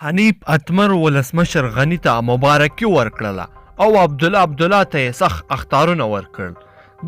حنیف اتمر ولسمشر غني ته مبارکي ورکړله او عبدالله عبدالله ته یې سخت اخطارونه ورکړل.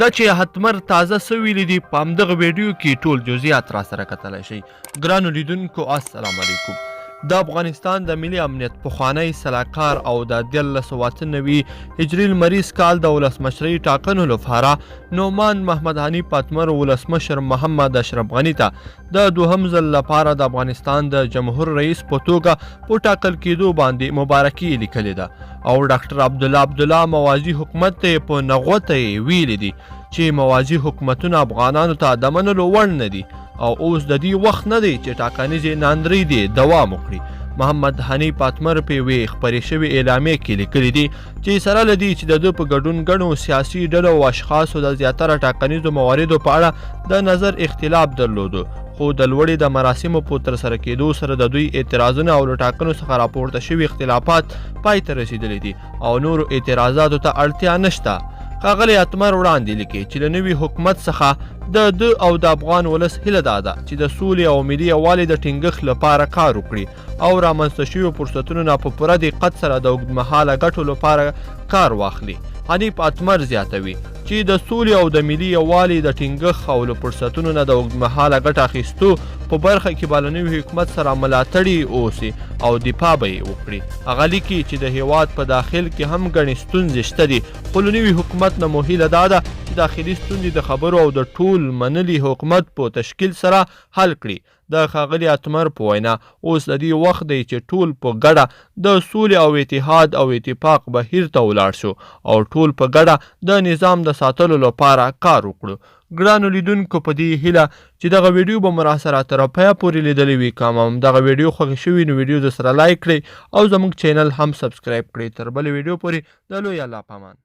دا چې اتمر تازه څه ویلي دي په همدغه ویډیو کې ټول جزئیات راسره کتلی شئ. ګرانو لیدونکو السلام علیکم. د افغانستان د ملي امنیت پخوانی سلاکار او د 1398 هجري لمریز کال د ولسمشرۍ ټاکنو لپاره نعمان محمد حنیف اتمر ولسمشر محمد اشرف غني ته د دوهم ځل لپاره د افغانستان د جمهور رئیس په توګه په ټاکل کېدو باندې مبارکي لیکلې ده او ډاکټر عبدالله عبدالله موازي حکومت ته په نغوته یې ویلي دي چې موازي حکومتونه افغانانو ته د منلو وړ نه دي او اوس د دې وخت نه دی چې ټاکنیزې ناندرۍ دې دوام وکړي. محمد حنیف اتمر په یوې خپرې شوې اعلامیې کې لیکلي دي چې سره له دې چې د ده په ګډون ګڼو سیاسي ډلو او اشخاصو د زیاتره ټاکنیزو مواردو په اړه د نظر اختلاف درلود، خو د لوړې د مراسمو په ترسره کېدو سره د دوی اعتراضونه او له ټاکنو څخه راپورته شوي اختلافات پای ته رسېدلي دي او نورو اعتراضاتو ته اړتیا نشته. ښاغلی اتمر وړاندې لیکي چې له نوي حکومت څخه د ده او د افغان ولس هیله دا ده چې د سولې او ملي یووالي د ټینګښت لپاره کار وکړي او رامنځته شویو فرصتونو نه په پوره دقت سره د اوږدمهاله ګټو لپاره کار واخلي. حنیف اتمر زیاتوي چې د سولې او د ملي یووالي د ټینګښت او له فرصتونو نه د اوږدمهاله ګټه اخیستو په برخه کې به له نوي حکومت سره ملاتړي اوسي او دفاع به یې وکړي. هغه لیکي چې د هیواد په داخل کې هم ګڼې ستونزې شته دي، خو له نوي حکومت نه مو هیله دا ده چې داخلي ستونزې د خبرو او د ټول منلي حکومت په تشکیل سره حل کړي. د ښاغلي اتمر په وینا، اوس د دې وخت دی چې ټول په ګډه د سولې او اتحاد او اتفاق بهیر ته ولاړ شو او ټول په ګډه د نظام د ساتلو لپاره کار وکړو. ګرانو لیدونکو په دې هیله چې دغه ویډیو به مو راسره تر پایه پورې لیدلې وي. که مو دغه ویډیو خوښه شوي نو ویډیو درسره لایک کړئ او زموږ چینل هم سبسکرایب کړئ. تر بلې ویډیو پورې د لوی الله په امان.